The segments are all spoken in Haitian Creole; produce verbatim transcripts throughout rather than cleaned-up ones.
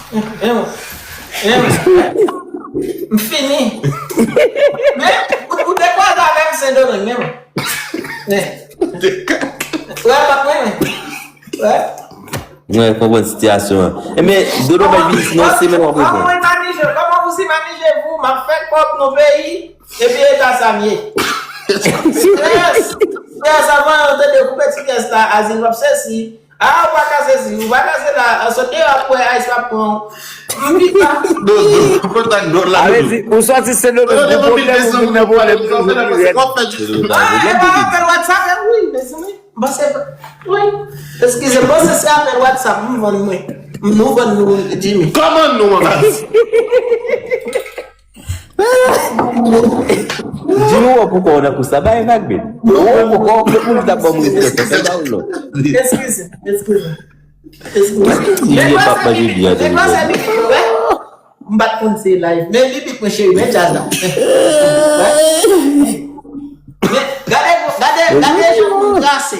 M fini. Men, ou, ou te kwaze avè m Sendomeng, men. Men. Wè, pa mwen, men. Wè. Mwen konprann sitiyasyon an. Enben, Dodo bay vini nan semèn w ap reponn. Comment allez-vous? Comment allez-vous? M ap fè kòb nan peyi, epi eta sa m ye. Yes. Yes, avan, yo te dekoupe ti pyès la, azil p ap sesi. Ah, ou pa ka sesi, ou pa ka sela, sot deyò ap wè, Ice ap pran. M pi pa. Dodo, kontak Dodo la. Sa vle di, ou sòti Sendomeng pou pwoblèm, ou vin nan pwoblèm toujou pi rèd. Ah, e pa apèl WhatsApp, wi, mezanmi. M panse, wi. Eskize, m panse se apèl WhatsApp, m vann mwen. M nou vann nou, Jimmy. Kòman nou, anba? Jimmy, ou wè poukò w nan kous la, bay vag, men. Ou wè poukò w, pou moun ki t ap ban m respè, sa, se pa ou, non. Eskize, eskize. Eskize. Jimmy, pap manje byen, Jimmy. M pa t konn se live. Men li bit mwen cheri, men djaz la. Men gade, gade, gade jan moun trase.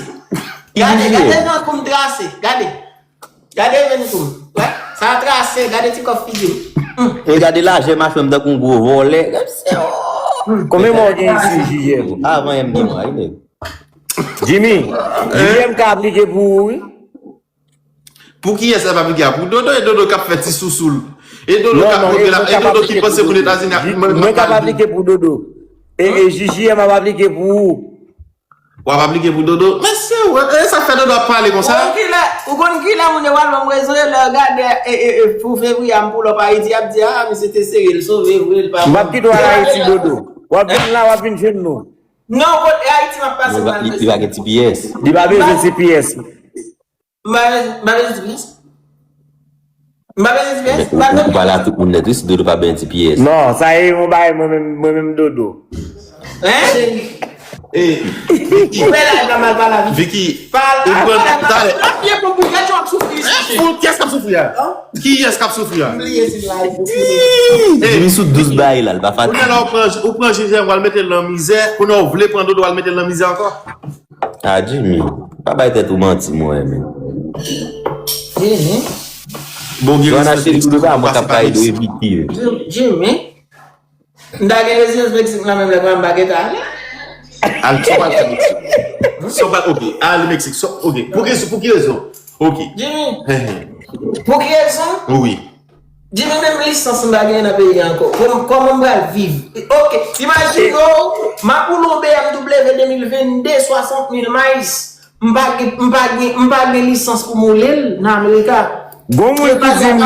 Gade, gade jan moun trase. Gade. Gade veni kou. Wè, sa trase, gade ti kòf figi. E gade lajè machann tankou yon gwo vòlè. Konbyen mwa w gen isi, J J M? Avan M gen mwa, wi, nèg. Jimmy, J J M ka aplike pou ou, wi. Pou kiyès l ap aplike a? Pou Dodo, e Dodo k ap fè ti sousou l. E Dodo k ap monte la, e Dodo ki panse moun Etazini ap mande. Mwen k ap aplike pou Dodo. E, e J J M ap aplike pou ou. W ap aplike pou Dodo? Mesye, w, e sa k fè Dodo ap pale konsa? Ou konn kilè, ou konn kilè moun yo pral ban m rezon yo lè yo gade, e, e, e, pou fevriye a m pull up Ayiti, y ap di, ah, misye te serye, l sove vre, l pa. M ap kite w al Ayiti, Dodo. W ap vin la, w ap vin jwenn nou. Non, kot, e Ayiti m ap pase, m pral fè sa. Li pa gen T P S. Li pa bezwen T P S. M pa bezwen, m pa bezwen T P S. M pa bezwen T P S. Ou, ou pale a tout moun nèt, wi, si Dodo pa bezwen T P S. Non, sa e yon bagay mwen menm, mwen menm Dodo. Hein? Ou bèl la, pa mal pale a Vicky. Vicky, ou pran talè. Kiyès k ap soufri a? Kiyès k ap soufri a? M bliye si live ou fini. Jimmy sou douz bay la, l pa fatige. Kounye a la, ou pran, ou pran J J M, w al mete l nan mizè. Kounye a, ou vle pran Dodo, w al mete l nan mizè ankò. Ah, Jimmy, pa bay tèt ou manti, mwen, men. Bon, gen Joana respè cheri, Dodo pa mwen k ap pale de evite. Jimmy, m ta gen rezidans Meksik nan menm lè, m pa gen ta ale. Al, sa w pral fè Meksik? Sa w pral, ok, al Meksik, sa, ok. Pou ki, pou ki rezon? Ok. Jimmy, pou ki rezon? Wi. Jimmy, menm lisans m pa genyen nan peyi a ankò. Kòman, kòman m pral viv? Ok, imajine w, m ap woule yon B M W de mil vennde, swasant mil miles. M pa gen, m pa gen, m pa gen lisans pou m woule l nan Amerika. Gon moun ki di m,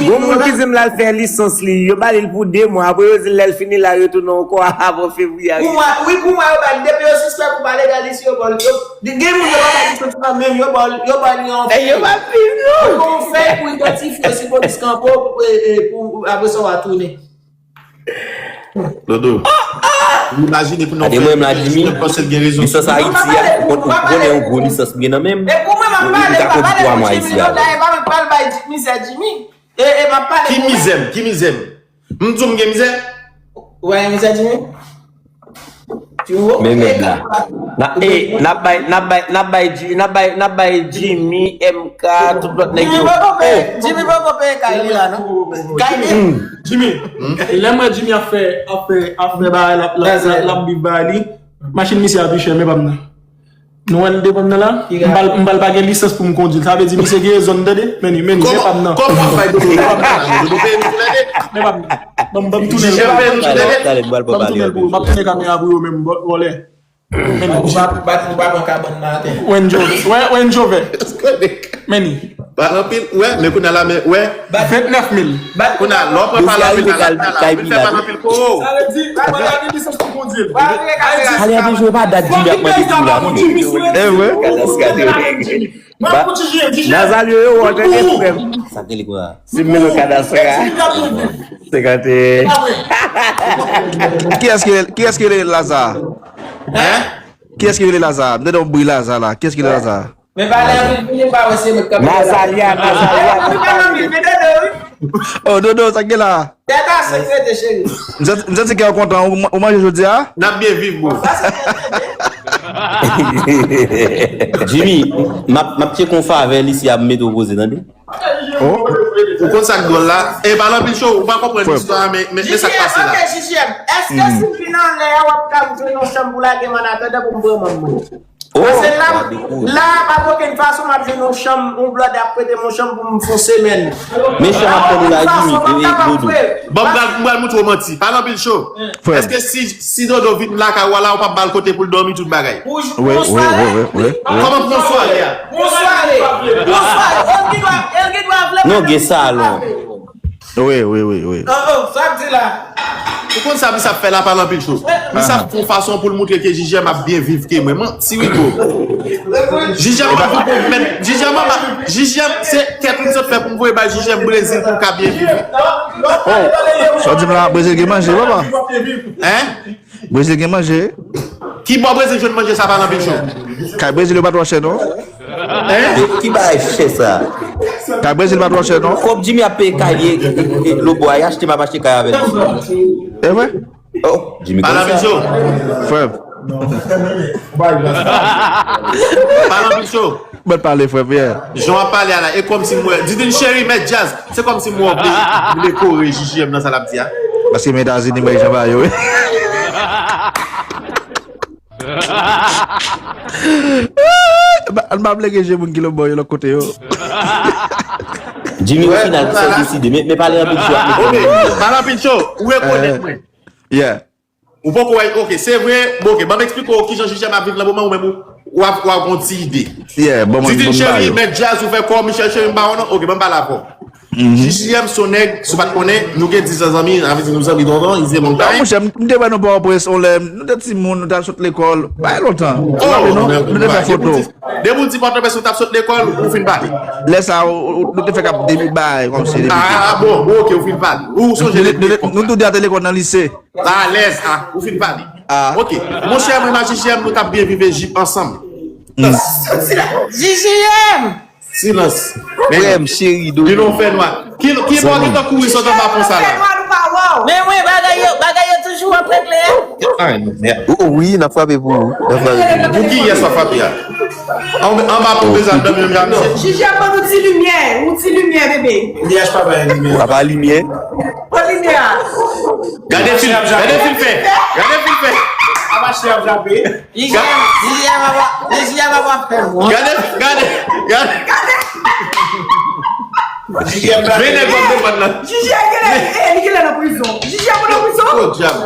gon moun ki di m l al fè lisans li, yo ba li l pou de mwa, apre yo di l lè l fini l a retounen ankò avan fevriye a rive. Pou mwen, wi, pou mwen, yo ba l, depi yo sispèk ou pa legal isi, yo ba l, yo, gen moun yo pa ba l lisans lan menm, yo ba l, yo ba l yon fèy. Yo pa viv, non. Yo ba l yon fèy pou idantifye w si polis kanpe w, e, e, pou, apre sa w a tounen. Dodo. Ou imajine pou nou fè, mwen menm la, Jimmy, panse l gen rezon. Lisans Ayiti a, ou konn, ou konnen yon gwo lisans m gen nan men m. E pou mwen, m ap pale, m ka kondui twa mwa isi a. Dayè, pa, pa l bay mizè Jimmy. E, e, m ap pale pou mwen. Ki mizè m? Ki mizè m? M di w m gen mizè? Ou pa gen mizè Jimmy? Men mèd la. N ap, e, n ap bay, n ap bay, n ap bay Ji-, n ap bay, n ap bay Jimmy, M K, tout lòt nèg yo. Jimmy poko peye, Jimmy poko peye kay li la, non? Kay li. Jimmy, lè m wè Jimmy ap fè, ap fè, ap fè bagay, l ap, l ap, l ap, l ap viv bagay li, machin misye a pi chè, men pa m nan. Nou wè l devan m nan la? M pral, m pral pa gen lisans pou m kondui l. Sa vle di misye gen zòn, tande? Men li, men li, men pa m nan. Kòman, kòman w ap bay Dodo? Men pa m nan, Dodo peye nou tou lè de. Men pa m nan. Ban m, ban m tounen l pou ou. Ban m tounen l pou ou. M ap tounen kamera pou yo menm, vòlè. Ou pa, ou pa, ou pa pran kabann nan atè. Wen Jovè. Wen, Wen Jovè. Men li. Pale anpil, wè, men kounye a la, men, wè. Vennèf mil. Kounye a, lè w pran pale anpil la, la, la, vin fè pale anpil pou ou. Sa vle di, ou pa gen lisans pou kondui l. Ale a deje pa dat Jimmy ap mande pou la, non. E vre. Mwen pou ti Jimmy, ti Jimmy. Nazal yo, yo, wè, tande frè m. Sa k rele kwa? Si m mete kadastra. Senkante. Kiyès ki, kiyès ki rele Laza? Hein? Kiyès ki rele Laza? M tande yon bri Laza la. Kiyès ki rele Laza? Men pale anpil pou nou pa wè se mwen k ap pale. Nazalia, Nazalia. Mwen pale anpil, men Dodo, wi. Oh, Dodo, sa k gen la? Tèt a sèk rete, cheri. M santi, m santi kè w kontan. Ou, ou manje jodi a? N ap byen viv, bro. Sa se byen tande. Jimmy, m ap, m ap tcheke yon favè li si ap mete w poze, tande. Oh, ou konn sa k dwòl la? E pale anpil cho, ou pa konprann istwa a, men, men, men sa k pase la. Ok, J J M, èske si m vin anlè a, w ap ka jwenn yon chanm pou lage m an atandan pou m pran manm mwen? Paske la, la, pa gen okenn fason m ap jwenn yon chanm, yon blòdè ap prete m yon chanm pou m fè yon semèn. Men chanm ap tann ou la, Jimmy, e, e, Dodo. Bon, m pral, m pral moutre w manti. Pale anpil cho. Èske si, si Dodo vin lakay ou a la, ou p ap ba l kote pou l dòmi, tout bagay? Wi, wi, wi, wi, wi. Kòman pou yon sware a? Yon sware. Yon sware. El gen dwa, el gen dwa vle. Non, gen salon. Wi, wi, wi, wi. Oh, oh, sa ap di la. Ou konn sa misye ap fè la, pale anpil cho. Misye ap fè yon fason pou l moutre ke J J M ap byen viv ke mwen. Manti wi bro. J J M ap viv pou mèt. J J M ap, J J M se kèt ou sot fè pou m voye bay J J M Brezil pou l ka byen viv. Oh, sa w di m la, Brezil gen manje, papa? Hein? Brezil gen manje? Ki bò Brezil jwenn manje sa, pale anpil cho? Kay Brezil yo pa twò chè non. Ki bagay chè sa? Kay Brezil pa twò chè non. Kòb Jimmy ap peye kay li, e, e, e, lo bò a, y achte m ap achte kay avè l. E vre? Oh, Jimmy Pale konn anpil sa. Cho. Frè m. Pale anpil Cho. Mwen pale frè m, yeah. Jan w ap pale a la, e kòmsi m wè Didine Cherie mèt djaz. Se kòmsi m wè w vle, vle kore J J M nan sa l ap di a. Paske men Etazini mwen jan ba yo. Ann pa blege je moun ki lòt bò yo lòt kote yo. Jimmy, o final, ki sa w deside? Men, men pale anpil Cho ap mete Ok, pale anpil Cho, ou rekonèt mwen. Yeah. Ou poko wè, ok, se vre, bon, ok, ban m eksplike w kijan J J M ap viv nan moman ou menm ou, w ap, w ap gon ti ide. Yeah, bon, mwen, Didine bon, Cherie, mwen. Mèt Djaz, ou fè kò, Michel Cherie, m ba w non, ok, ban m pale avè w. J J M se yon nèg, si w pa t konnen, nou gen diz an zanmi, sa vle di nou zanmi lontan, is a long Non, time. Monchè, m m te wè nou Pòtoprens, on lè, nou te timoun, nou t al sot lekòl, bagay lontan. Ou raple non? Nou te fè foto. Depi w di Pòtoprens, ou t ap sot lekòl, ou fin pale. Lè sa, ou- ou- nou te fè k ap depi bay, kòmsi depi. Ah, bon, bon, ok, ou fin pale. Ou sonje Nou- depi nou- lekòl. Nou tou de a te lekòl nan lise. Alèz, ah, ou fin pale. Ah. Ok, monchè, mwen ak J J M, nou t ap byen viv Ejip ansanm. J J M! Silans. Frè m, cheri, Vin Dodo. nou fè nwa. Ki, ki bò ki tankou wi sot anba pon sa la? Men wi, bagay yo, bagay yo toujou ap regle. Oh, oh, wi, n ap frape pou ou. N ap frape pou ou. Pou ki yès w ap frape a? An- Anba pon bezwen dòmi menm jan misye. J J M, ban nou ti limyè, yon ti limyè, bebe. Papa limyè. Pran limyè a. Gade fil, gade fil fè. Gade fil fè. J J M, J J M ap ap fè mwen. Gade, gade, gade. Men nèg w ap defann nan. J J M genlè, eh, li genlè nan prizon. J J M nan prizon? Po dyab.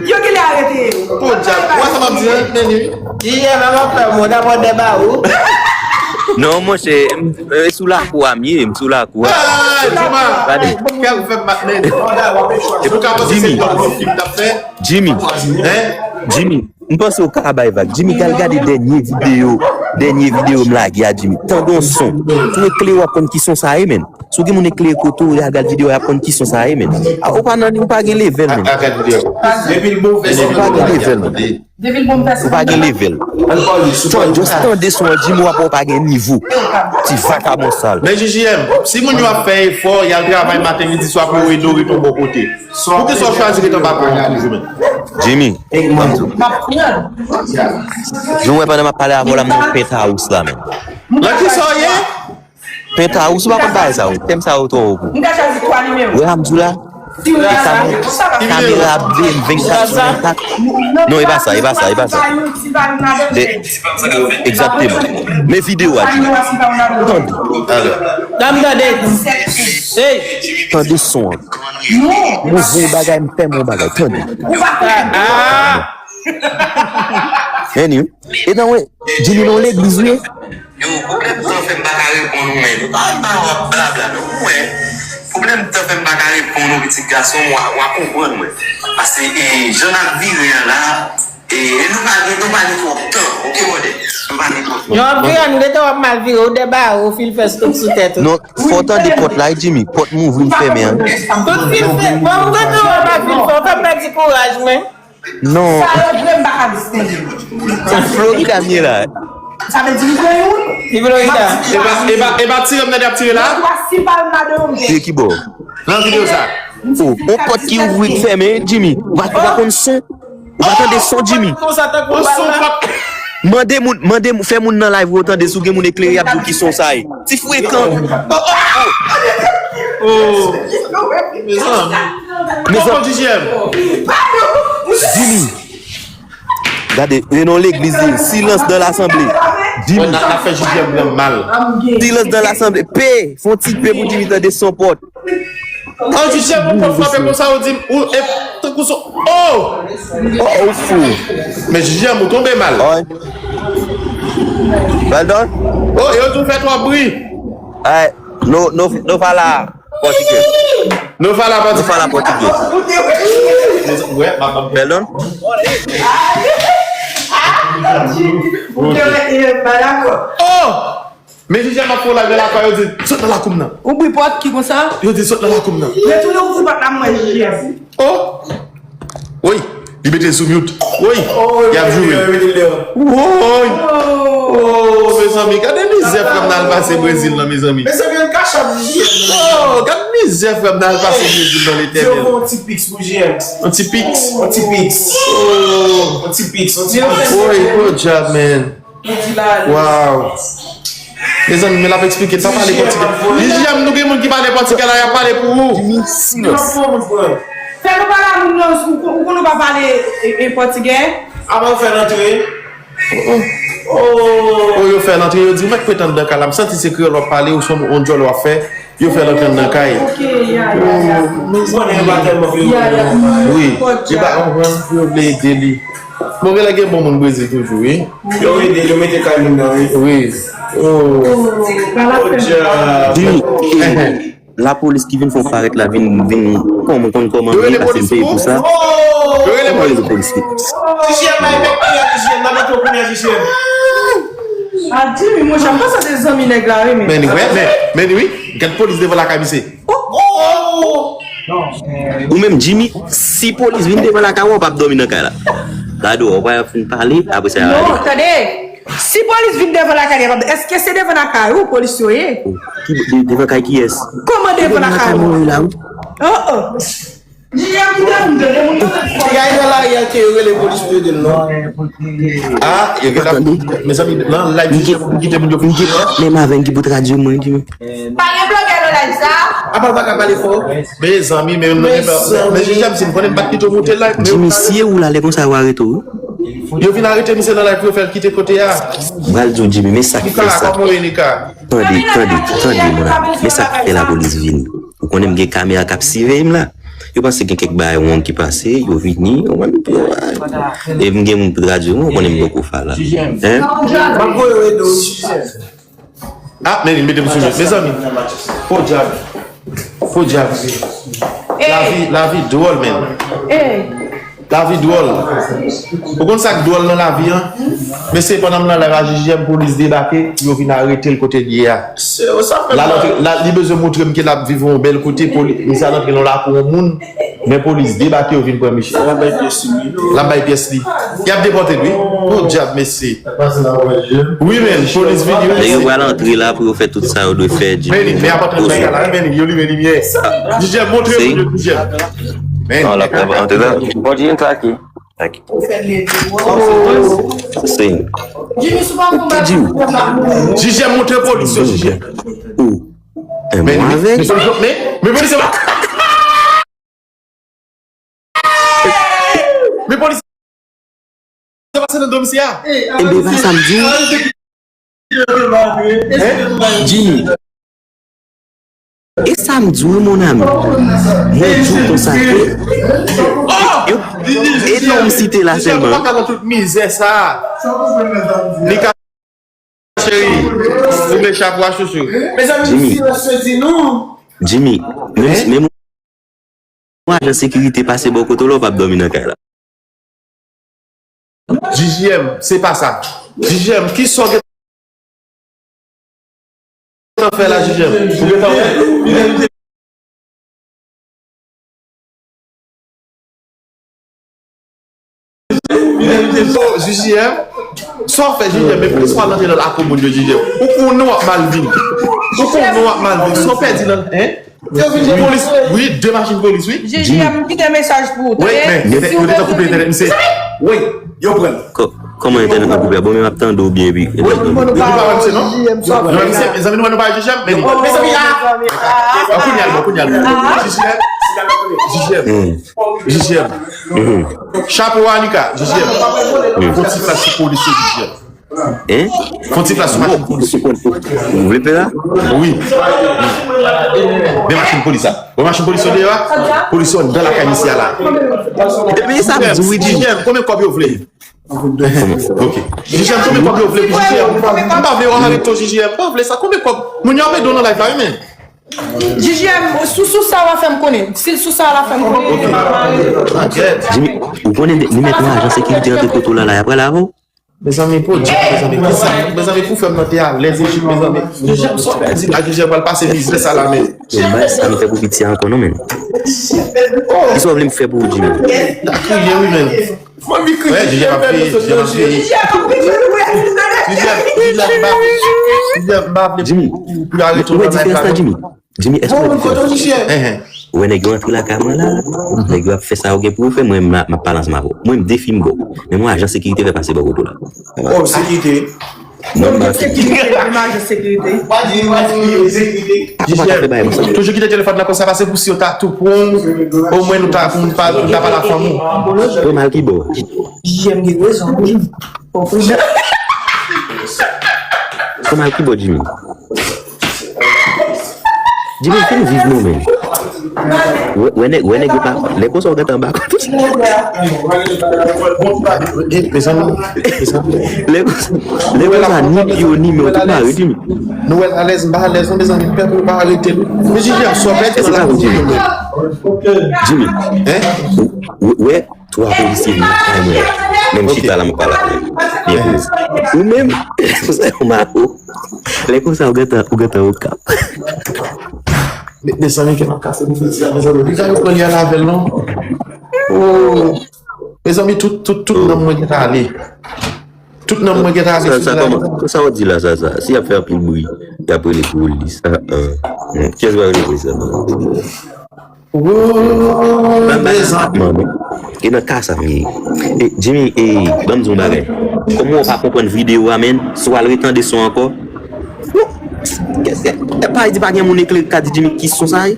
Yo genlè arete yo. Po dyab. Ou wè sa m ap di an, Neni? J J M ap ap fè mwen, n ap fè deba ou. Non, monchè, m, e sou lakou a m ye, m sou lakou a. Ah, Juma. Gade. Kè m fè m bat Neni. E pou ka panse se yon fim t ap fè. Jimmy, Hein? Jimmy, m panse w ka bay vag. Jimmy, al gade dènye videyo, dènye videyo m lage a, Jimmy. Tande yon son. Si w eklere, w ap konn ki son sa ye, menn. Si w gen moun eklere kote w, al gade videyo a, y ap konn ki son sa ye, menn. Ah, ou pa nan, ou pa gen level, menn. A gad videyo. Depi l bon fè Ou pa gen level, menn. Ou pa gen level. Tan, just tande son an, Jimmy, w ap wè w pa gen nivo. Ti vakabon sal. Men J J M, si moun yo ap fè efò, y al travay maten, midi, swa pou yo ede w rive yon bon kote. Poukisa w chwazi ret anba pon an toujou, menm? Jimmy, jan w wè pandan m ap pale avè w la, m nan penthouse la, menm. Nan ki sa w ye? Penthouse, ou pa konn bagay sa yo. Tèm sa yo twò wo pou ou. M ka chwazi twa nimewo. Wè sa m di w la? E kamera, kamera ap veye m vennkat sou vennkat. Non, e pa sa, e pa sa, e pa sa. De, egzakteman. Men videyo a, Jimmy. Tande. Dam tande. Hey. Tande son an. Mouvman bagay, m fè m yon bagay. Tande. Anyway. E nan wè, Jimmy nan legliz wi. Yo, pwoblèm tan fè m pa ka reponn ou, men. Ay, pa w ap blabla, non, mwen. Pwoblèm tan fè m pa ka reponn ou, pitit gason, w a, w a konprann mwen. Paske, e, jan n ap vire an la, e, e nou pa gen, nou pa gen twòp tan, oke, brother? Nou pa gen twòp tan. Jan w ap vire an, nou gentan w ap mal vire, ou dèbare, ou fin fè stop sou tèt ou. Non, fò w tande pòt la, wi, Jimmy. Pòt m ouvri, m fèmen an. Tout fin fè, bon, m gentan w ap mal vire, fò w fè m pèdi kouraj mwen. Non. Sa yo vle m pa ka distenge. Se Florida m ye la. Sa vle di m gen youn. Li Florida. E pa, e pa, e pa tire m nan y ap tire la? Dwa si pa l madan yo m Tire ki bò? Nan videyo sa. Oh, on pòt ki ouvri k fèmen, Jimmy. Ou pa, ou pa konn son. Ou pa tande son, Jimmy? Konsa tankou bal la. Mande moun, mande moun, fè moun nan live ou tande si w gen moun eklere y ap di w ki son sa ye. Ti frekan. Oh. Mezanmi. Mezanmi. Jimmy. Gade, e non legliz li, silence dans l'assemblée. Jimmy. N ap fè Jimmy mal. Silence dans l'assemblée. P, fè yon ti P pou Jimmy tande son pòt. An Jijèm, ou pòt frape konsa, ou di m, ou, e, tankou son, oh! Oh, ou fou. Men Jijèm, ou tonbe mal. Oi. Pardon? Oh, yo di w fè twòp bri. Ay, no, no, no fala portugais. No fala portugais. No fala portugais. Pardon? Oh! Men Jijèm ap fè yon live nan lakou a, yo di, sot nan lakou m nan. Ou bri pòt ki konsa? Yo di, sot nan lakou m nan. Men tou lè ou bri pòt la, m wè Jijèm. Oh! Woy! Li mete l sou mute. Woy! Y ap joure. Woy! Oh, mezanmi, gade mizè frè m nan al pase Brezil nan, mezanmi. Mezanmi, yon kachòt Jijèm. Oh, gade mizè frè m nan al pase Brezil nan, Letènèl. Yon ti piks pou Jijèm. Yon ti piks. Yon ti piks. Oh. Yon ti piks, yon ti piks. Woy, good job, man. Wow. Mezanmi, men l ap eksplike, pa pale pòtigè. Jijèm, nou gen moun ki pale pòtigè la, y ap pale pou ou. Jimmy, silence. Fè nou pale a moun nan, ou, ou konn nou pa pale, e, e, pòtigè? Apa yo fè l antre? Oh, yo fè l antre, yo di, ou mèt pretann nan kay la, m santi se kreyòl w ap pale, ou se yon djòl w ap fè. Yo fè l antre anndan kay. Ok, ya, ya, ya. Ou konnen yo pa tèlman vle yo konprann. Wi, yo pa konprann, yo vle ede li. Bon, genlè gen bon moun Brezil toujou, wi. Yo ede, yo mete kay moun nan, wi. Wi. Oh. Jimmy, e, lapolis ki vin fè w parèt la, vin, vin, kòman, konn kòman li pase m peye pou sa. Yo rele polis. Yo rele polis. Jijèm, la, efektif, Jijèm, la, mete w kounye a, Jijèm. A Jimmy, monchè, m panse se zanmi nèg la, wi, men. Men wi, men, men wi, gad polis devan lakay misye. Ou menm, Jimmy, si polis vin devan lakay ou, w p ap dòmi nan kay la. Gade, w pa fin pale, apre sa, y a ale. Non, tande. Si polis vin devan lakay li, y ap, èske se devan lakay ou polis yo ye? Ki, de-, devan kay kiyès? Kòman devan lakay ou? Devan lakay mwen la, wi. Oh, oh. Jijèm, kite moun tande, moun yo. Piga nan lari a ke yo rele polis pou ede l, non? Ah, yo gentan, mezanmi, nan live, Jijèm, kite moun yo. Menm avè m ki pou tradui mwen, ki. Pa gen blogè nan live sa? Apa l pa ka pale fò? Mezanmi, men, men, men, Jijèm, si m konnen m pa t kite w monte live, men. Jimmy, si e ou la, lè konsa yo arete w, wi. Yo vin arete misye nan live pou yo fè l kite kote a. M pral di w, Jimmy, men sa k fè sa. Tande, tande, tande, mon ami. Men sa k fè lapolis vini. Ou konnen m gen kamera k ap siveye m la. Yo panse gen kèk bagay wrong ki pase, yo vini, yo wè m, yo, e m gen moun pou tradui mwen, ou konnen m poko fala. Hein? Ah, men li mete m sou mute. Mezanmi, podyab. Podyab. Lavi, lavi dwòl, men. Lavi dwòl. Ou konn sa k dwòl nan lavi an? Mesye, pandan m nan live a Jijèm, polis debake, yo vin arete l kote l ye a. La, la, li bezwen montre m ke l ap viv yon bèl kote, poli-, misye al antre nan lakou yon moun, men polis debake, yo vin pran misye. L ap bay pyès li, wi. L ap bay pyès li. Y ap depòte l, wi. Podyab, mesye. Wi, men, polis vini, wi. Nèg yo pral antre la pou yo fè tout sa yo dwe fè, Jimmy. Men, men, ap antre nan bagay la, men, yo limen limyè. Jijèm, montre yo, Jijèm. Men. Non, l ap antre la. Bon, Jimmy, sa ki? Sa k di w? Jijèm, montre polis yo, Jijèm. Ou. Men, men, men, men, polis yo pa. Men polis yo pase nan do misye a. Enben, e pa sa m di w. Jimmy. E sa m di w, mon ami. Mwen di w konsa ke. E, e, e non m site la sèlman. Li ka cheri, ou met chapo a chouchou. Jimmy. Jimmy, menm, menm yon ajan sekirite pase bò kote w la, w p ap dòmi nan kay la. J J M, se pa sa. J J M, ki sa w gentan fè la, J J M? Ou gentan wè? Oh, J J M, sa w fè, J J M? Men polis pa antre nan lakou moun yo, J J M. Ou konnen w ap mal vin. Ou konnen w ap mal vin. Sa w pèdi nan, hein? Polis, wi, de machin polis, wi. J J M, m kite mesaj pou ou, tande? Wi, men, yo te, yo te koupe entènèt misye. Wi, yo pran l. Kòman entènèt mwen koupe a? Bon, men m ap tande w byen, epi entènèt mwen koupe. Yo pa wè misye, non? Non, men misye, mezanmi, nou wè nou pa wè J J M, men li. Mezanmi, ah! Bon, kounye a l bon, kounye a l bon. J J M, J J M, J J M. Chapo a, Nika, J J M. Fon ti flash sou polis yo, J J M. Hein? Fon ti flash sou machin polis yo. Ou vle fè la? Wi. Men machin polis la. Bon, machin polis yo deyò a. Polis yo anndan lakay misye a la. Epi sa m di wi, Jimmy. J J M, konbyen kòb yo vle? Ok. J J M, konbyen kòb yo vle pou J J M? M pa vle wè w arete w, J J M. M pa vle sa. Konbyen kòb? Moun yo ap ede w nan live la, wi, men. J J M, sou, sou sa w a fè m konnen. Si l sou sa w a fè m konnen. Ok. Jimmy, ou konnen li met yon ajan sekirite antre kote w la, la, y ap pral avè w? Mezanmi, pou Djim, mezanmi, kisa, mezanmi, pou fè m nan te alèz, Ejip, mezanmi. Di la J J M pral pase mizè sa la, men. Yo, bay sa m fè pou piti a ankò, non, men. Kisa w vle m fè pou ou, Jimmy? L ap kriye, wi, men. Mwen, li kriye, J J M ap kriye, J J M ap kriye. J J M, J J M, J J M, Jimmy, ou wè diferans la, Jimmy? Jimmy, èske w wè diferans? Ou wè nèg yo antre lakay mwen la, nèg yo ap fè sa yo gen pou yo fè, mwen, m ap pale ansanm avè w. Mwen, m defi m ba w. Men mwen, ajan sekirite fè pase bò kote w la. Oh, sekirite. Non, m pa sekirite. Sekirite, m ajan sekirite. Ou pa ka fè bagay konsa. Toujou kite telefòn nan konsa, pase pou si yo ta tou pran w, omwen nou ta, nou ta, nou ta pale a fanmi w. Pran mal ki bò? J J M gen rezon, wi. Pran mal ki bò, Jimmy? Jimmy, fin viv nou, men. Wè, wè nèg, wè nèg yo pa, lè konsa w gentan anba kote. Lè konsa, lè konsa, ni pye w, ni men w, tout mare, Jimmy. Nou wè l alèz, m pa alèz, non, mezanmi, pèp yo pa arete l. Men J J M, sòpèt, se sa, Jimmy. Jimmy, hein? Ou, ou, wè, twa polisye vin lakay mwen la. Men m chita la, m ap pale avè w. Byen poze. Ou menm, se yon maro. Lè konsa, ou gentan, ou gentan Okap. Me-, mezanmi, kè m ap kase pou piti a, mezanmi. Li ka yo pran li al avè l, non? Oh. Mezanmi, tout, tout, tout nanm mwen gentan ale. Tout nanm mwen gentan ale. Sa, sa, kòman? Sa w di la, sa, sa? Si y ap fè anpil bri, y ap rele polis. Ah, ah. Hmm. Kiyès va rele polis la? Oh, mezanmi. E nan ka sa m ye. E, Jimmy, e, ban m di w yon bagay. Kòman w pa konprann videyo a, menn? Si w al retande son ankò. Bon, kè, kè, pa di pa gen moun eklere k ka di Jimmy ki son sa ye?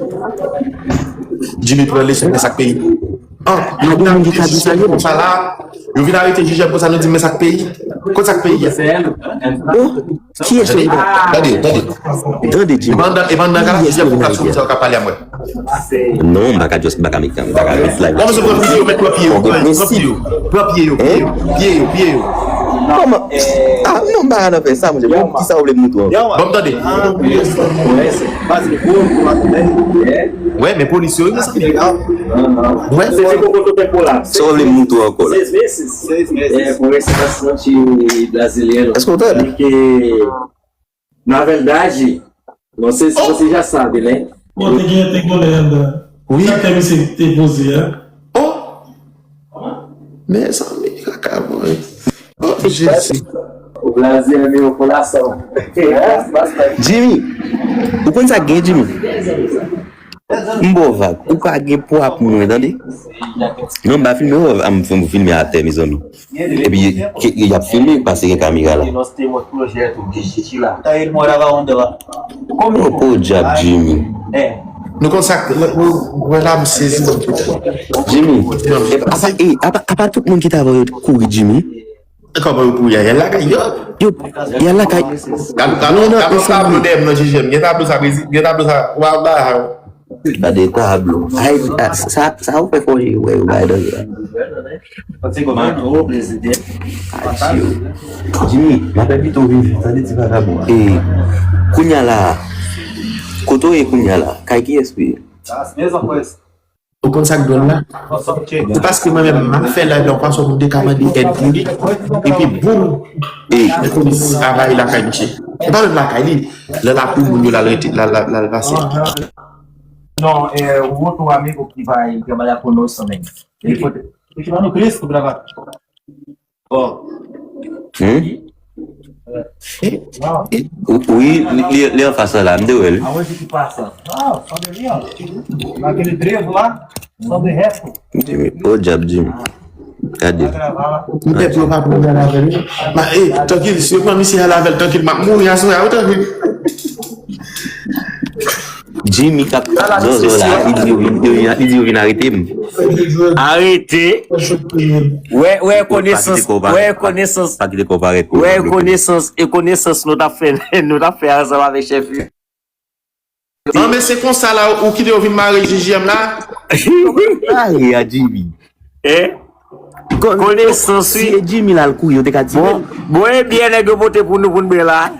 Jimmy pran leson nan sa k peyi. Ah, yo gen moun ki ka di sa yo. Konsa la, yo vin arete J J M konsa, nou di men sa k peyi. Kot sa k peyi a? Oh, kiyès yo? Tande, tande. Tande, Jimmy. E pandan, e pandan kiyès yo vin arete? Konsa yo ka pale a mwen. Non, m pa ka just, m pa ka met, m pa ka met live. Kòman se pran pye yo, met pran pye yo, pran pye yo, pran pye yo, pye yo, pye yo, pye yo. Kòman? Ah, non, m pa ka nan fè sa, monchè. Bon, kisa w vle m montre w? Bon, m tande. Wè, men polis yo, wi, mezanmi. Wè, se ti kokoto tèt pou la. Sa w vle m montre w ankò la? Seize meses. Seize meses. É, por esse bastante brasileiro. Èske w tande? Que, na verdade, vocês, vocês já sabem, né? Bon, te gen, te gen lè anndan. Wi. Sa ke misye te poze a? Oh! Mezanmi, kaka mwen. Oh, Jezi. O Brasil é meu coração. Jimmy, ou konn sa k gen, Jimmy? M ba w vag. Ou pa gen pwa pou mwen, tande? Non, m pa filme w, a m fè m filme atè, mezanmi. Epi, ke, y ap filme, paske gen kamera la. Oh, po dyab, Jimmy. Nou konn sa, wè, wè, wè la, m sezi. Jimmy, e, apa, e, apa, apa tout moun ki t avè w yo kouri, Jimmy? E kòman yo pou y al lakay yo? Yo, y al lakay. Gad, gad, non, non, gad tablo dèyè m nan J J M. Gen tablo sa, gen tablo sa. Wa, wa. Gade tablo. Ay, a, sa, sa ou fè fò wè yo bay danje la. Adiyo. Jimmy, m ap pito viv, tande ti vagabon. E, kounya la, kote w ye kounya la? Kay kiyès ou ye? Ou konn sa k dwòl la? Se paske mwen menm, m ap fè live la, yon fason pou m te ka mande èd pou li. Epi boum! E, lapolis anvayi lakay misye. E pa menm lakay li, nan lakou moun yo l al rete, l al, l al, l al pase. No, eh, un otro amigo que va a trabalhar conosco também. Ele foi, continua no Cristo gravar. Bon. Hmm? Wi, li, li anfas la, m te wè l. Aonde que passa? Ah, só de ali, ó. Naquele trevo lá, só de resto. Jimmy, ô dyab, Jimmy. Gade. Mwen pèp yo pa pran gade avè l. Ma, eh, trankil, si yo pran misye al avè l, trankil, m ap mouri aswè a, wi, trankil. Jimmy k ap tap zozo la, li di yo vin, yo vin, li di yo vin arete m. Arete. Wè, wè, konesans, wè, konesans, wè, konesans, e konesans nou t ap fè, nou t ap fè ansanm avèk chèf yo. An, men se konsa la, ou kite yo vin mare J J M la? Mare a Jimmy. Eh? Konesans, wi. Si e Jimmy la l kouri, yo te ka tire l. Bon, bon, ebyen, nèg yo pote pou nou, pou n bwè la.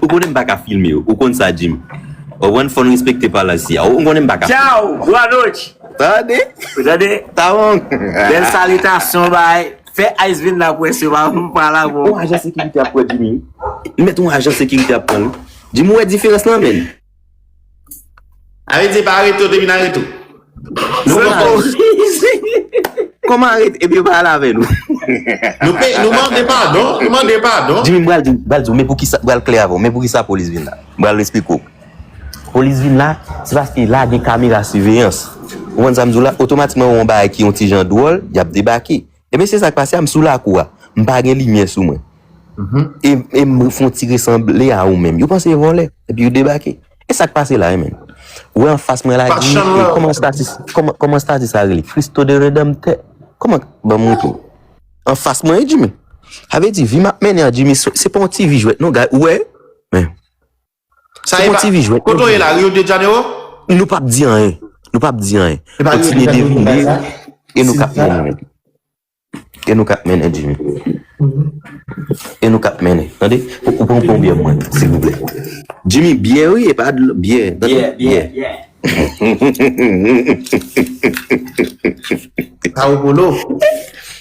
Ou konnen m pa ka filme yo. Ou konn sa, Jimmy. Ou konn fò n respekte palansi a. Ou konnen m pa ka filme. Tchaw, boa noite. Tande? Tande? Tawon. Bèl salitasyon, bay. Fè Ice vin la pou wè si yo pa pale avè w. Yon ajan sekirite ap pran Jimmy. Mèt yon ajan sekirite ap pran l. Jimmy, ou wè diferans lan, menn? A vle di pa arete w, te vin arete w. Nou poko. Kòman arete? Epi yo pa al avè nou. Nou pe, nou mande padon, nou mande padon. Jimmy, m pral di, m pral di w, men poukisa, m pral klè avè w, men poukisa polis vin la. M pral esplike w. Polis vin la, se paske la gen kamera siveyans. Ou konn sa m di w la? Otomatikman, yon bagay ki yon ti jan dwòl, y ap debake. Ebyen, se sa k pase a, m sou lakou a. M pa gen limyè sou mwen. E, e m fè yon ti resanble a ou menm. Yo panse e vòlè, epi yo debake. E sa k pase la, e menm. Ou wè anfas mwen la, Jimmy, e kòman stati, kòman, kòman stati sa rele? Cristo de Redempteur. Kòman, ban m montre w. Anfas mwen, e Jimmy. Sa vle di, vi m ap mennen an, Jimmy, se, se pa yon ti vi jwèt, non, gade, ou wè? Men. Sa e pa, kote w ye la, Rio de Janeiro? Nou p ap di anyen. Nou p ap di anyen. Kontinye devine, e nou k ap mennen. E nou k ap mennen, Jimmy. E nou k ap mennen. Tande? Ou, ou pran, pran yon byè pou mwen, silvouplè. Jimmy, byè, wi, e pa dlo, byè. Tande? Byè, byè, byè. Sao Paulo.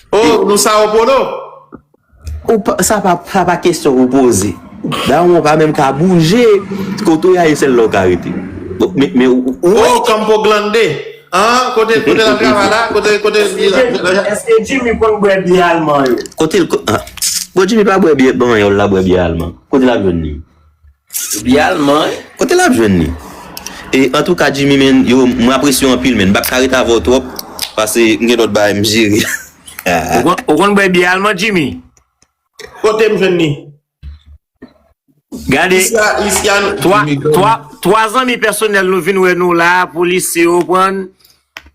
Oh, nou Sao Paulo. Ou pa, sa pa, sa pa kesyon ou poze. Dawon pa menm ka bouje. Kote w ye a, e sèl la w ka rete. Bon, men, men ou, ou wè. Oh, Campo Grande. An, kote, kote l ap travay la? Kote, kote l ap travay la? Èske Jimmy konn bwè byè alman yo? Kote l ko-, ah. Bon, Jimmy pa bwè byè panyòl, l ap bwè byè alman. Kote l ap jwenn li? Byè alman, wi. Kote l ap jwenn li? E, antouka, Jimmy, men, yo, mwen apresye w anpil, men. M p ap ka ret avè w twòp, paske m gen lòt bagay m jere. Ou konn, ou konn bwè byè alman, Jimmy? Kote m jwenn li? Gade, twa, twa, twa zanmi pèsonèl nou vin wè nou la, polisye yo pran,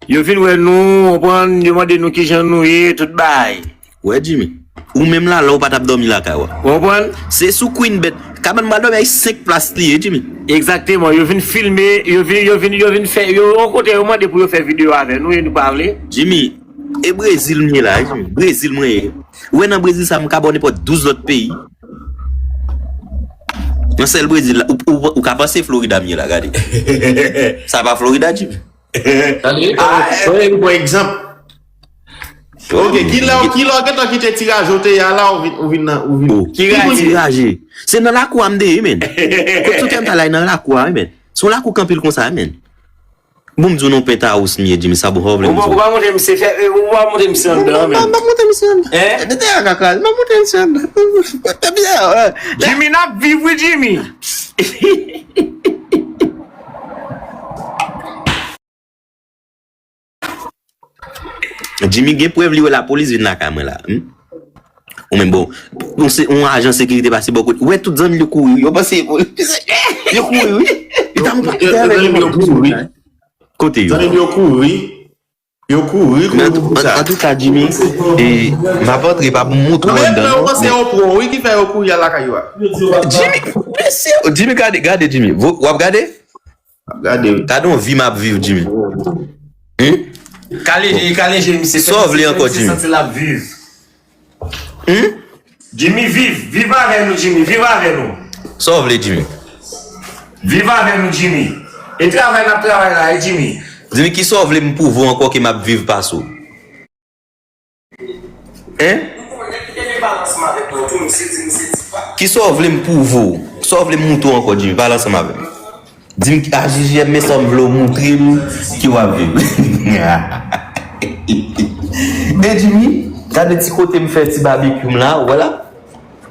yo vin wè nou, w konprann, yo mande nou kijan nou ye, tout bagay. Wè, Jimmy, ou menm la, la ou pa t ap dòmi lakay ou a. W konprann? Se sou Queen Bed. Kabann m pral dòmi a, e senk plas li ye, Jimmy. Egzakteman, yo vin filme, yo vin, yo vin, yo vin fè, yo, yon kote yo mande pou yo fè videyo avè nou, e nou pa vle. Jimmy, e Brezil m ye la, wi, Jimmy. Brezil mwen ye. Ou wè nan Brezil sa, m ka ba w nenpòt douz lòt peyi. Nan sèl Brezil la, ou, ou, ou ka panse Florida m ye la, gade. Sa pa Florida, Jimmy. Tande? Ah, mwen menm, pa egzanp. Ok, kilè, kilè w gentan kite ti raje w te ye a la, ou vin, ou vin nan, ou vin. Oh, ki raje? Ti raje. Se nan lakou a m te ye, men. Kot sou tè m ta la, nan lakou a, men. Se yon lakou k anpil konsa, men. Bon, m di w non, penthouse m ye, Jimmy, sa bon, sa w vle m di w. Ou pa, ou pa montre misye fè, ou pa montre misye anndan, men. M pa montre misye anndan. Hein? Tete a ka kraze, m pa montre misye anndan. Jimmy, n ap viv, wi, Jimmy. Jimmy gen prèv li wè lapolis vin lakay mwen la. Hmm? Ou menm bon, ou se yon ajan sekirite pase bò kote. Ou wè tout zanmi l yo kouri, yo panse yo kouri, wi. Yo ta yon pa. Zanmi m yo kouri. Kote yo? Zanmi m yo kouri. Yo kouri, kouri pou sa. Antouka, Jimmy, e, m ap antre pa pou m montre w anndan non. Ou panse yo pran wi ki fè yo kouri al lakay yo a. Jimmy, mesye, Jimmy, gade, gade Jimmy. W ap gade? Gade wi. Gade yon vi m ap viv, Jimmy. Hum? Kale je, kale je misye. Sa w vle ankò, Jimmy? Santi l ap viv. Hum? Jimmy, viv. Viv avè nou, Jimmy. Viv avè nou. Sa w vle, Jimmy? Viv avè nou, Jimmy. E travay n ap travay la, e, Jimmy? Jimmy, kisa w vle m pwouve w ankò ke m ap viv pase w? Hein? Kisa w vle m pwouve w? Sa w vle m moutre w ankò, Jimmy? Pale ansanm avè m. Di m, a, J J M, men sa w vle w moutre m ki w ap viv. Men, Jimmy, gade ti kote m fè ti babekyou m la, ou wè la?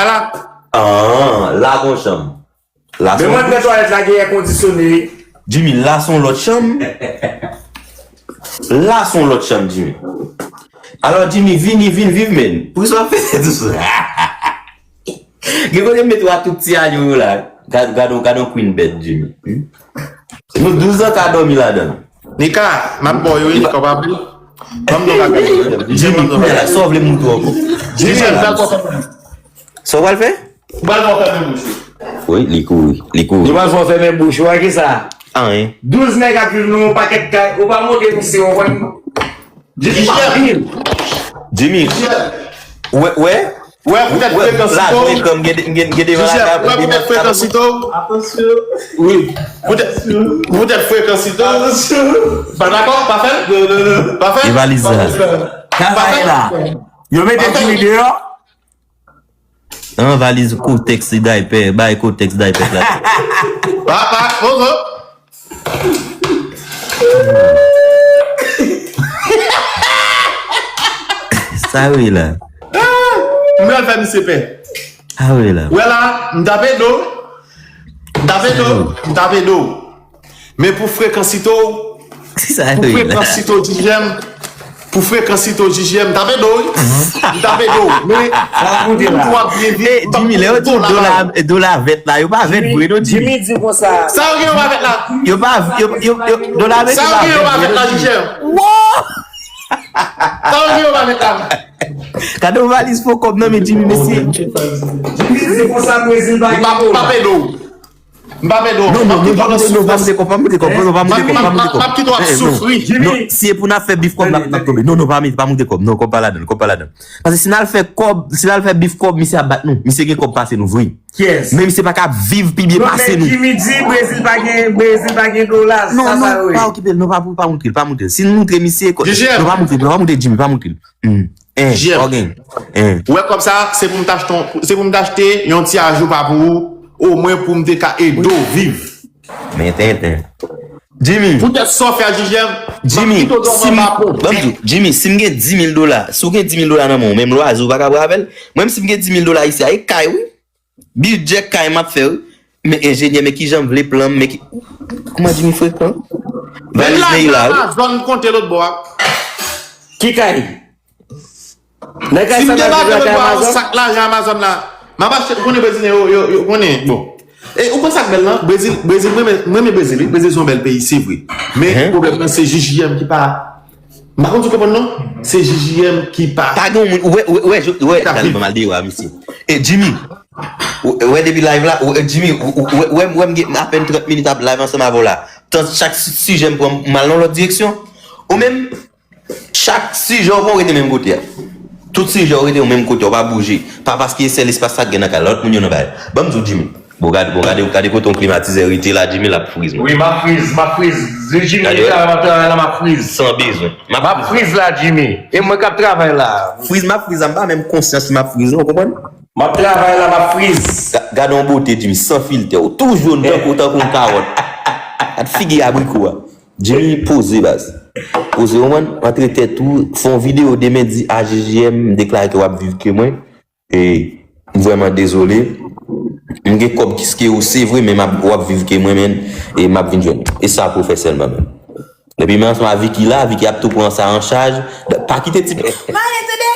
kay la. Ah, la gon chanm. La Men son mwen nan twalèt la gen èkondisyone. Jimmy, la son lòt chanm. La son lòt chanm, Jimmy. Alò, Jimmy, vini, vin, viv, men. Pou sa fè tout sa. Gen kote m met wa tout ti alyon yo la. Gad- Gad on, gad on queen bed, Jimmy. Hmm? Nou douz an ka dòmi ladan. Nika, m ap ba w yo, wi, Nika, w pa vle. Ban m non bagay. Jimmy, kounye a la, sa w vle m montre w ankò? Jimmy, m dakò. Sa w pral fè? Ou pral fè w fèmen bouch ou. Wi, li kouri, li kouri. Yo pa fè w fèmen bouch ou, wè ki sa? Anyen. Douz nèg ap viv nan yon pakèt kay, ou pa montre misye, ou konn. Jimmy, Jimmy, wè, wè, wè poutèt wè, frekans la, to. mwen kòm gen gen gen gen devan Jimmy, la, wè poutèt frekans to. Atansyon. Wi. Poutèt poutèt frekans to. Pa dakò, pa fè. Pa fè. E valiz sa. Travay la. Yo mete Jimmy deyò. An valiz kotèks daypè, bay kotèks daypè la. Pa, pa, ozo. Sa yo ye la. M pral fè misye pè. Sa yo ye la. Wè la, m tape do. M tape do. M tape do. Men pou frekansito, Sa pou yo ye la. frekansito J J M, pou frekansito J J M, m tape do, wi. M tape do. Men Sa la konte pou la. w ap byen viv, E Jimmy, lè yo di dola, dola vèt la, yo pa vèt vre non, Jimmy. Jimmy di konsa. Sa yo gen yo pa fèt la. Yo pa, yo, yo, yo, dola vèt Sa yo yo pa gen yo pa vèt fèt la, vre non, J J M. Wo! Sa yo gen yo pa fèt la. Gade yon valiz fo kòb nan men Jimmy, mesye. Jimmy di konsa Brezil pa M pa gen m pa dola. pèdo. M pa pèdo. Non, non, non, pa moute, non, pa moute kòb, pa moute kòb, non, non, pa moute kòb, pa moute kòb. M ap kite w ap Eh, non. soufri. Non, si e pou n ap fè bif kòb, n ap n ap tonbe. Non, non, pa met, pa moute kòb, non, kòb pa ladan, kòb pa ladan. Paske si n al fè kòb, si n al fè bif kòb, misye ap bat nou. Misye gen kòb pase nou vre. Yes. Men misye pa ka viv pi byen Non, pase men nou. Jimmy di Brezil pa gen, Brezil pa gen dola. Non, Sa, sa, non, wi. Pa okipe l, non, pa, pa montre l, pa montre l. Si n montre misye, kò- J J M. Non, pa montre l, non, pa montre Jimmy, pa montre l. Hmm. Eh, J M. Ok. Eh. Wè kòb sa, se pou m t achte yon, se pou m t achte yon ti ajoupa pou ou, omwen pou m te ka ede w viv. Men tenten. Jimmy, Poutèt sa w fè a J J M, Jimmy, m ap kite w si m, dòmi anba pon. Ban m di w, Jimmy, si m gen dis mil dola, si w gen dis mil dola nan men w, menm lwazo pa ka brave l, mwen menm si m gen dis mil dola isi a, e kay wi. Bidjè kay m ap fè wi. Men enjenyè, men kijan m vle plan m, men ki, kòman Jimmy frekan? Men Valiz la, Neila wi. Amazon m konte lòt bò a. Ki kay? Nan kay Si m sa te nan lage viv lòt kay bò a, Amazon? Sak lajan Amazon la. M ap achte, ou konnen Brezilyen yo, yo, yo konnen. Bon. E ou konn sa k bèl lan? Brezil, Brezil, mwen, mwen, mwen Brezil, wi. Brezil se yon bèl peyi, se vre. Men Hein? Pwoblèm nan, se J J M ki pa. M pa konn si w konprann non. Se J J M ki pa. Pa gen moun, ou wè, ou wè, ou wè, ou wè, Ka gade viv. Mama l deyò a, misye. E Jimmy, ou wè depi live la, ou, e Jimmy, ou, ou, ou wè, wè, wè m gen apèn trant minit ap live ansanm avè w la. Tan chak si- sijè m pran m al nan lòt direksyon. Ou menm, chak sijè w pran, ou rete menm kote a. Tout sijè w rete ou menm kote, ou pa bouje. Pa paske sèl espas sa k gen nan kay la, lòt moun yo nan bay. Ban m di w, Jimmy. Bon, gade, bon, gade, gade kote yon klimatizè rete la, Jimmy, l ap friz mwen. Wi, m ap friz, m ap friz. Jimmy, Gade, travay, m ap travay la, m ap friz. San bezwen. M M ap friz la, Jimmy. E mwen k ap travay la. Friz, m ap friz la, m pa menm konsyan si m ap friz, non, ou konprann? M ap travay la, m ap friz. Ga- Gade yon bote, Jimmy, san filtè, ou toujou tankou, tankou yon kawòt. Gad figi abriko a. Jimmy poze, baz. Poze w, man, antre tèt ou, fè yon videyo demen, di a J J M, m deklare ke w ap viv ke mwen. E m vrèman dezole. M gen kòb ki ke ou, se vre, men m ap, w ap viv ke mwen, men, e m ap vin jwenn ou. E sa pou w fè sèlman, men. Epi men ansanm a Vicky la, Vicky ap tou pran sa an chaj. Pa kite ti. Male, tande!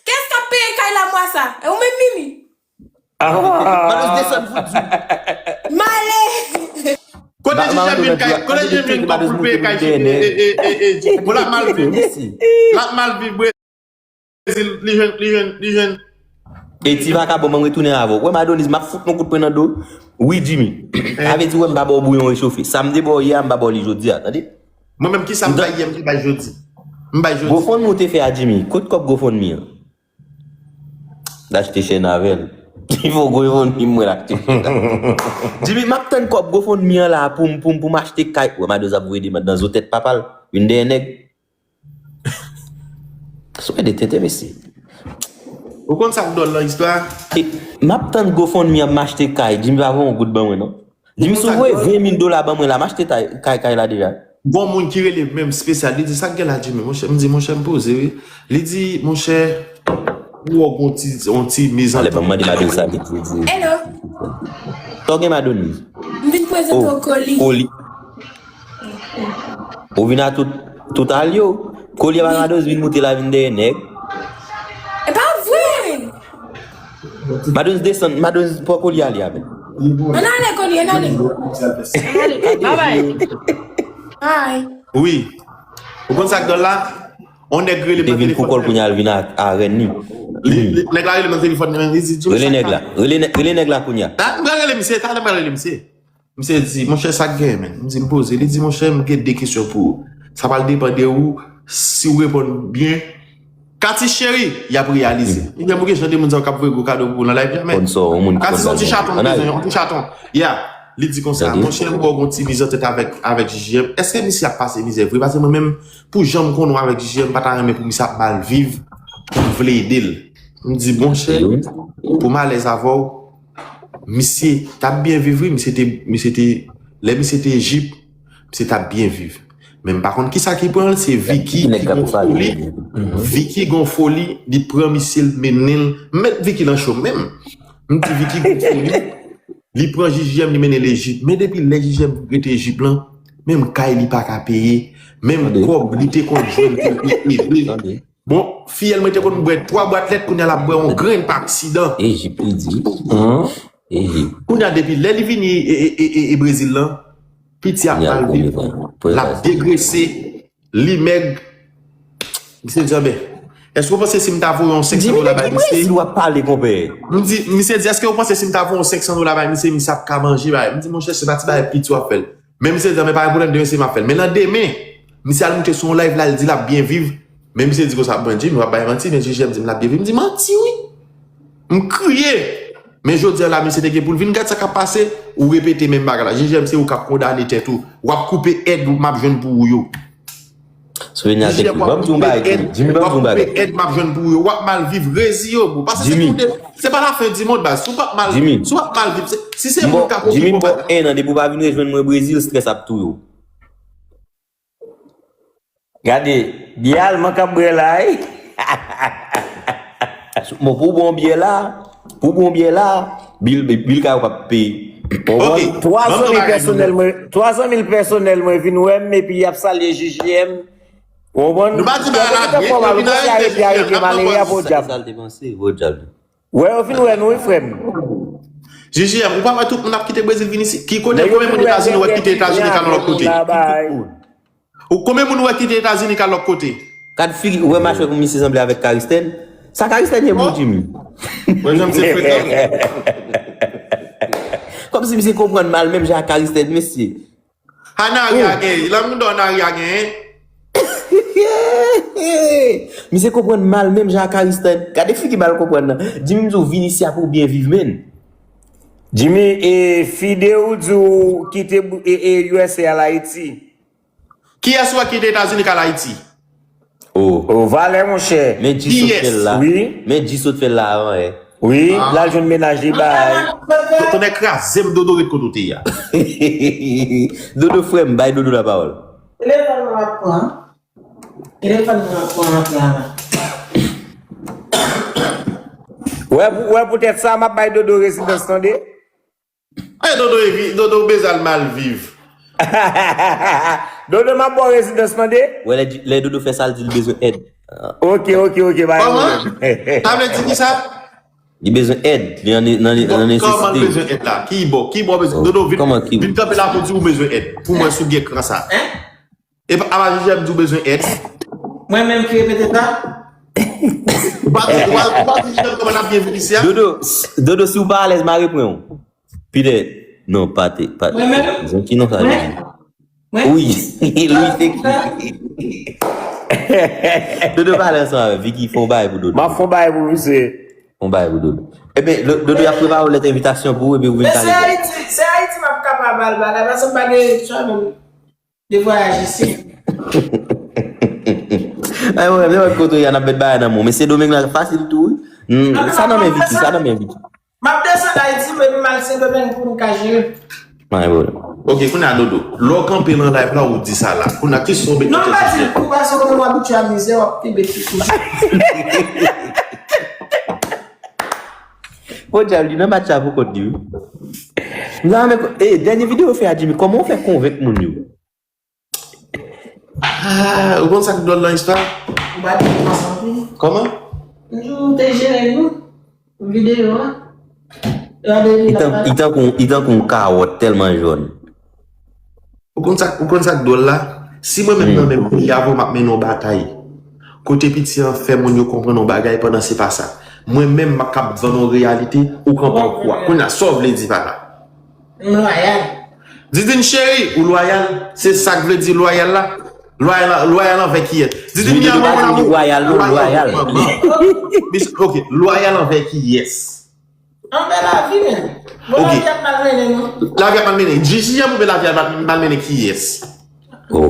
Kiyès k ap peye kay la mwa sa? E ou menm, Mimi? Manos desann fout di. Male! Kote Jijèm vin kay, kote Jijèm vin kòb pou l peye kay, e, e, e, e, e, bon, l ap mal viv. L ap mal viv, Brezil, li jwenn, li jwenn, li jwenn. E ti vakabon, ban m retounen avè w. Wè, Madonise, m ap fout yon kout pwen nan do. Wi, Jimmy. Sa vle di, wè, m pa ba w bouyon rechofe. Sa m te ba w yè a, m pa ba w li jodi a, tande? Mwen menm, kisa m bay yè, m te bay jodi. M bay jodi. GoFundMe ou te fè a Jimmy. Kot kòb GoFundMe an? L achte chèn avè l. Li fè gwo fon li mwen l achte chèn. Jimmy, m ap tann kòb GoFundMe an la pou m, pou m, pou m achte kay. Wè, Madoz ap voye demann nan zo tèt papa l. Vin dèyè nèg. Sou de tenten, mesye. Ou konn sa k dwòl nan istwa? E, m ap tann GoFundMe an, m achte kay. Jimmy pa voye yon goud ban mwen, non. Jimmy, si w voye ven mil dola ban mwen la, m achte kay, kay la deja. Gon moun ki rele m menm espesyal, li di, "Sa k gen la, Jimmy?" Monchè, m di, "Monchè, m poze, wi." Li di, "Monchè, ou wè gon ti, on ti mizantant." Alè, ban m mande Madoz sa, li di. Hello. Sa w gen, Madoz? M vin prezante w Koli. Koli. Ou vin a tout, tout al yo. Koli a Madoz vin moute la, vin dèyè nèg. E pa vre! Madoz desann, Madoz pran Koli ale avè l. Ann ale, Koli, ann ale. Ann ale. Bye bye. Bye. Wi. Ou konn sa k dwòl la? On nèg rele m nan telefòn. Te vin pou kòl kounye a, al vin a, a rèn li. Li, li, nèg la rele m nan telefòn, li di, "Jimmy, sa k pase?" Rele nèg la. Rele nè-, rele nèg la kounye a. Ah, m pral rele misye, talè m pral rele misye. Misye di, "Monchè, sa k genyen, menn?" M di, "M poze." Li di, "Monchè, m gen de kesyon pou ou. Sa pral depann de ou, si w reponn byen." Katis cheri, y ap reyalize. Li gen pou gen jan de moun sa yo k ap voye gwo kado pou ou nan live, jamè. Katis, yon ti chaton, m bezwen, yon ti chaton. Ya, li di konsa, "Monchè, m wè w gon ti mizantèt avèk, avèk J J M. Èske misye ap pase mizè vre? Paske mwen menm, pou jan m konnen w avèk J J M, m pa ta renmen pou misye ap mal viv, pou m vle ede l." M di, "Monchè, pou m alèz avè w, misye t ap byen viv, wi, misye te, misye te, lè misye te Ejip, misye t ap byen viv." Men m pa konn kisa ki pran l, se Vicky ki gon foli. Vicky gon foli, li pran misye, l mennen l. M met Vicky nan cho menm. M di Vicky gon foli, li pran J J M, li mennen l Ejip. Men depi lè J J M rete Ejip lan, menm kay li pa ka peye, menm kòb li te konn jwenn pou l te ede. Bon, fiyèl mwen te konn bwè twa bwat lèt, kounye a l ap bwè yon grenn pa aksidan. Ejip, li di. Ejip. Kounye a, depi lè li vini e, e, e, e, e Brezil lan, piti ap mal viv, l ap degrese, li mèg. Misye di, "Anben, èske w panse si m ta voye yon senk san dola bay misye?" Brezil w ap pale, konpè. M di, misye di, "Èske w panse si m ta voye yon senk san dola bay misye, misye ap ka manje bay?" M di, "Monchè, se pa ti bagay piti w ap fè l." Men misye di, "Men pa gen pwoblèm, demen se m ap fè l." Men nan demen, misye al moute sou yon live la, l di l ap byen viv. Men misye di konsa, "Bon, Jimmy, w ap bay manti, men J J M di m l ap byen viv." M di, "Manti, wi. M kriye." Men jodi a la, misye te gen pou l vin gad sa k ap pase, ou repete menm bagay la. J J M, se ou k ap kondane tèt ou. W ap koupe èd m ap jwenn pou ou yo. Souvni a te ekri. Ban m di w yon bagay, Jimmy, ban m di w yon bagay. W ap koupe èd m ap jwenn pou ou yo. W ap mal viv, rezi yo, bro. Paske se pou de, se pa lafen di mond, baz. Si w p ap mal, si w ap mal viv, se, si se moun k ap okipe w, baz. Jimmy, m ba w en an, depi w pa vin rejwenn mwen Brezil, strès ap touye w. Gade, byè alman k ap bwè la, wi. Bon, pou w bon byè la, pou w bon byè la, bil, bil kay ou p ap peye. Ok, twa zanmi pèsonèl mwen, twa zanmi l pèsonèl mwen vin wè m, epi y ap salye J J M. Ou konprann? Nou pa di bagay la vre, epi n arete J J M, n ap nan pòz. Sa l te panse, podyab. Wè, yo vin wè nou, wi, frè m. J J M, ou pa wè tout moun ap kite Brezil vin isi? Ki kote, konbyen moun Etazini ou wè kite Etazini k al yon lòt kote? Ou konbyen moun ou wè kite Etazini k al lòt kote? Gad figi, ou wè machwè pou misye sanble avèk Caristène? Sa Caristène ye pou Jimmy? Mwen, janm se frekan. Kòmsi misye konprann mal menm jan ak Caristène, mesye. Ha, Nari a genyen. Lan mouda w Nari a genyen. Misye konprann mal menm jan ak Caristène. Gade figi mal konprann nan. Jimmy, m di w vin isi a pou w byen viv, menn. Jimmy, e, Fide ou di w kite, e, e, U S A al Ayiti. Kiyès ou wè kite Etazini k al Ayiti? Oh. Oh, valè, monchè. Men G sot fè l la. Wi. Men G sot fè l la avan, eh. Wi, l al jwenn mennaj li bay. Tonnè kraze m, Dodo, ret kote w te ye a. Dodo, frè m, bay Dodo lapawòl. Telefòn mwen ap pran. Telefòn nan pran antre a la. Wè pou- wè poutèt sa m ap bay Dodo rezidans tande. E Dodo evi, Dodo bezal mal viv. Dodo m ap ba w rezidans tande. Wè lè, di- lè Dodo fè sa, l di l bezwen èd. Ok, ok, ok, bay Kòman? pwoblèm. Sa vle di ki sa? Li bezwen èd. Li an nan nan Kòman nesesite. Bezwen èd la? Ki bò? Ki bò bezwen? Dodo vin, Kòman ki- vin kanpe la pou di ou bezwen èd. Pou mwen sou gen kran sa. E pa avan jijè m di ou bezwen èd. Mwen menm ki repete sa? Ou pa di ou pa- ou pa di jijè m kòman n ap gen vin isi a? Dodo, Dodo, si w pa alèz, m a repran w. Pidè, non, pa te. Pa, Mwen menm? Zon ki non sa, Mwen? Dodo? Mwen? Wi, Louis te ki. Dodo pale ansanm avè Vicky, fè yon bagay pou Dodo. M ap fè yon bagay pou misye. Fè yon bagay pou Dodo. Ebyen, Dodo, y ap prepare yon lèt envitasyon pou ou, epi ou vin Men pale. Se Ayiti, se Ayiti m ap kapab al bagay, paske m pa gen chwa menm de vwayaj isi. Ay, mwen, mwen, kote y a, n ap met bagay nan moun. Men Sendomeng la fasil tou, wi. Hmm, sa nan men Vicky, sa nan men Vicky. M ap desann Ayiti, men m al Sendomeng pou m ka jere. Mwen, bro. Ok, kounye a Dodo, lè w kanpe nan live la, ou di sa la. Kounye a, ki son bete Non, m pa di l kou, paske mwen m abitye a mizè, w ap kenbe ti kou. Bon, djab, li nan match la pou kont li, wi. Non, men, eh, dènye videyo ou fè a Jimmy, kòman ou fè konvenk moun yo? Ah, ou konn sa k dwòl nan istwa? Ou pa di m ansanm. Kòman? M di w te jere nou videyo a. Gade li Li la. tan- li tankou li tankou yon kawòt tèlman jòn. Ou konn sa, ou konn sa k dwòl la? Si mwen menm nan menm peyi avè w, m ap mennen yon batay. Kote piti an fè moun yo konprann yon bagay pandan se pa sa. Mwen menm m ap kab vann yon reyalite, ou kanpe yon kwa. Kounye a, sa w vle di pa la? M lwayal. Didine cheri, ou lwayal? Se sa k vle di lwayal la? Lwayal, lwayal anvè kiyès? Didine Jimmy mi Dodo amor pa mon di amor. lwayal, non, lwayal. Mis- Ok, lwayal anvè kiyès? Anvè lavi menm. Bon, Ok. Lavi ap mal mennen nou. Lavi ap mal mennen. Jiji an pou lavi ap mal mennen kiyès? Oh.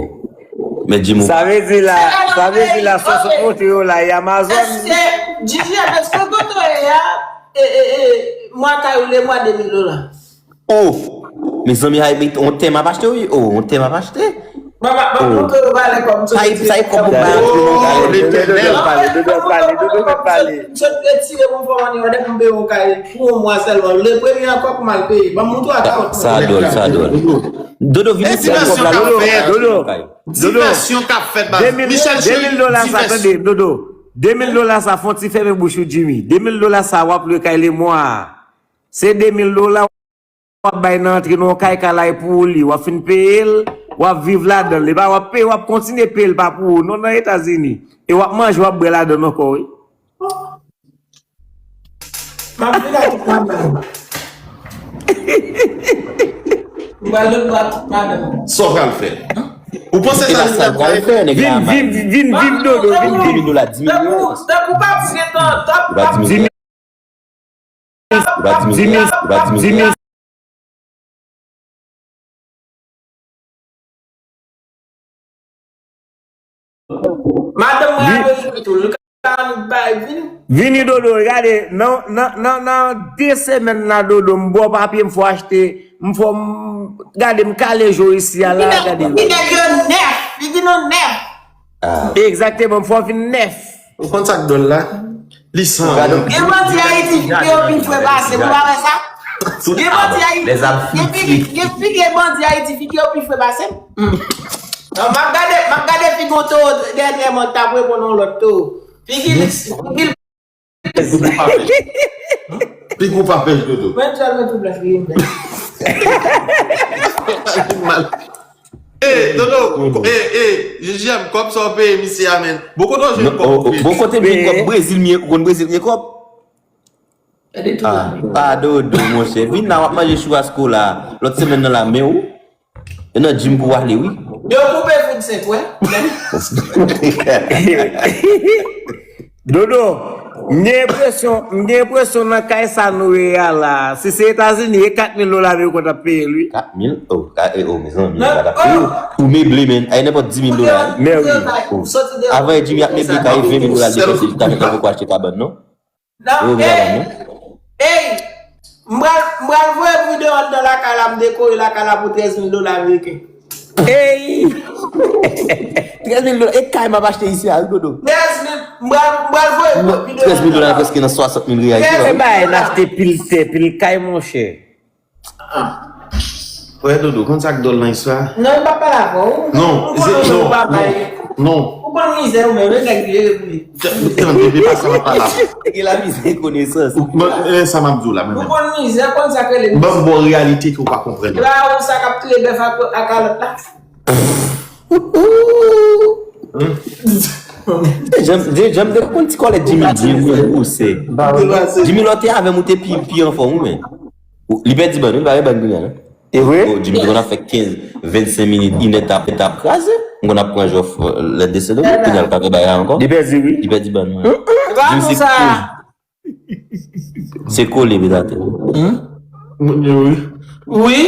Men Jimmy. Sa vle di la, sa vle di la, sòs ou montre yo la, e Amazon. Èske, Jiji, èske kote w ye a, e, e, e, mwa kay ou le mwa de mil dola? Oh! Mezanmi, ay, on tè m ap achte, wi. Oh, on tè m ap achte. Mama, mama, montre yo valè kòm Sa e, sa e kòb ou bay antre nan Oh, kay. Letènèl. Pale, Dodo pale, Dodo pale. Msye retire pou m fè mani òdè pou m peye yon kay pou yon mwa sèlman. Le premye ankò pou m al peye. Ban m montre w akawont. Sa dwòl, sa dwòl. Dodo vin E ici ak kòb divèsyon la, k ap Dodo. fèt. Dodo, Dodo. Divèsyon k ap fèt, baz. De mil, Michel de mil dola sa, tande, Dodo. De mil dola sa, fè yon ti fèmen bouch ou, Jimmy. De mil dola sa, w ap lwe kay le mwa. Se de mil dola w ap bay nan antre nan yon kay kalay pou ou li. W ap fin peye l, w ap viv ladan l. E pa w ap peye, w ap kontinye peye l pa pou ou. Non, nan Etazini. E w ap manje, w ap bwè ladan l ankò, wi. M ap vin ak madanm. M pral lòt bò ak madanm. Sa w pral fè? Ou panse Se sa pa sa l pral fè, nèg la. Vin, vin, vin, vin, Dodo, vin, vin. Di mil dola, di mil dola. Tankou, tankou pa vre tan, tankou Ba di mil. Ba di mil. Ba di mil. Madanm mwen Amerik tou, li ka bay vin. Vini Dodo, gade, nan, nan, nan, nan de semèn la Dodo, m bò papye, m fò achte, m fò, m, gade, m kale jo isi a la, gade. Li nèg yo nèf, li vin nou nèf. Egzakteman, m fò vin nèf. Ou konn sa k dwòl la? Li san. Gen bandi Ayiti, figi yo pi fre pase, ou pa wè sa? Gen bandi Ayiti, gen pi, gen pi gen bandi Ayiti, figi yo pi fre pase. Non, m ap gade, m ap gade figi w tou dènyèman, t ap reponn yon lòt tou. Figi l, figi l. Figi w pa pèch, Dodo. Mwen sèl mwen tou blan figi m. Mal. Eh, Dodo, eh, eh, J J M, kòb sa w peye misye a, men. Bon, kote w jwenn kòb pou peye? Bon, kote m jwenn kòb? Brezil, m ye, ou konn Brezil, m ye kòb? Ah, ah, Dodo, monchè. Vin la, w ap manje chouwasko la. Lòt semèn nan la, men ou. E nan gym pou w ale, wi. Yo koupe food senk, wè. Dodo, m gen enpresyon, m gen enpresyon nan kay sa nou ye a la. Si se Etazini, e kat mil dola men yo konn ap peye l, wi. Kat mil? Oh, ka, eh, oh, mezanmi, Non, sa ta peye. Ou meble, men. Ay, nenpòt di mil dola. Men wi. Avan e Jimmy ap meble kay, ven mil dola depanse, li ta fè tankou pou achte kabann, non? Non, Yo, ey, kabann, non? Ey, m pral, m pral voye videyo anndan lakay la, m dekore lakay la pou trèz mil dola ameriken. Ey! Trèz mil dola, e kay m ap achte isi a, wi, Dodo. Trèz mil, m pral, m pral voye kòb videyo. Trèz mil dola prèske nan swasant mil riyal. Se bagay n achte pil tè, pil kay, monchè. Wè, Dodo, konn sa k dòl nan istwa? Non, m pa pale avè w. Non, Ou konnen se- ou non, pa bay. Non. Ou konn mizè ou menm, e nèg li rele pou li. Tande, se pa sa m ap pale la. Gen la mizè konesans. Mwen, e sa m ap di w la, mwen Ou menm. Konn mizè, konn sa k rele Ban m ba w reyalite ke w pa konprann. E pa ou sa k ap touye bèf ak, ak kalòt la? Janm, janm te konn ti kòlèt Jimmy Jim ou se. Jimmy lò te avè m ou te pi, pi anfòm ou men. Ou- Li pèdi bann, wi, li pa gen bann kounye a non. E vre? Oh, Jimmy te konn ap fè kenz, vennsenk minit, inè tap, tap kraze. M konn ap pran jòf lè desann, kounye a l ka fè bagay ankò. Li pèdi, wi. Li pèdi bann, wi. E pa Jimmy nou se sa. Se kole, petatè. Wi. Wi.